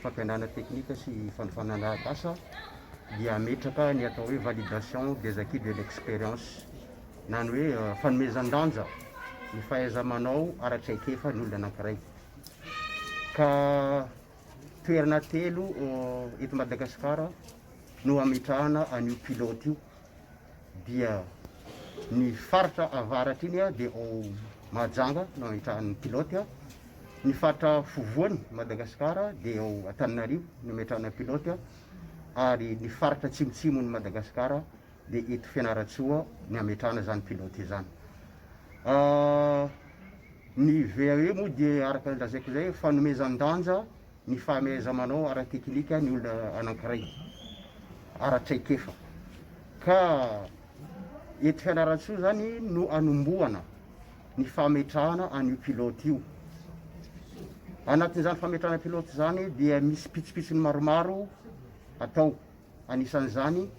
fampianarana teknika sy fanofanana arak'asa dia hametraka ny atao hoe validation des acquis de l'expérience na ny hoe fanomezan-danja ny fahaiza-manao ara-traikefa ny olona anankiray. Ka toerana telo eto Madagasikara no hametrahana an'io pilote io dia ny faritra avaratra iny dia ao Mahajanga no ametrahana ny pilote, ny faritra afovoany Madagasikara dia ao Antananarivo no ametrahana pilote ary ny faritra atsimotsimon'i Madagasikara dia eto Fianarantsoa ny ametrahana izany pilote izany. Ny VAE moa dia araka ny lazaiko izay fanomezan-danja ny fahameheza-manao ara-teknika ny olona anankiray, ara-traikefa. Ka eto Fianarantsoa izany no anombohana ny fametrahana an'io pilote io. Anatin'izany fametrahana pilote izany dia misy pitsopitsony maromaro atao. Anisan'izany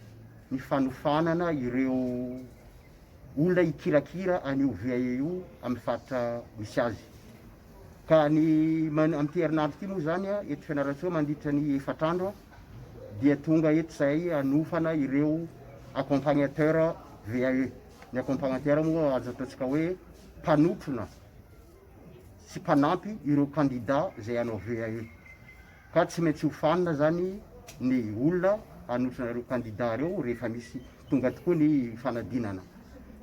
ny fanofanana ireo olona hikirakira an'io VAE io amin'ny faritra misy azy. Ka ny amin'ity herinandro ity moa izany eto Fianarantsoa mandritra ny efatra andro dia tonga eto izahay hanofana ireo accompagnateur VAE. Ny accompagnateur moa azo ataontsika hoe mpanotrona sy mpanampy ireo kandida izay hanao VAE. Ka tsy maintsy hofanina zany ny olona hanotrona ireo kandida ireo rehefa misy tonga tokoa ny fanadinana.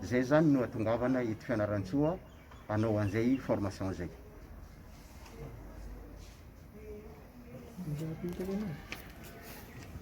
Zay zany no hatongavana eto Fianarantsoa hanao an'izay formation zay.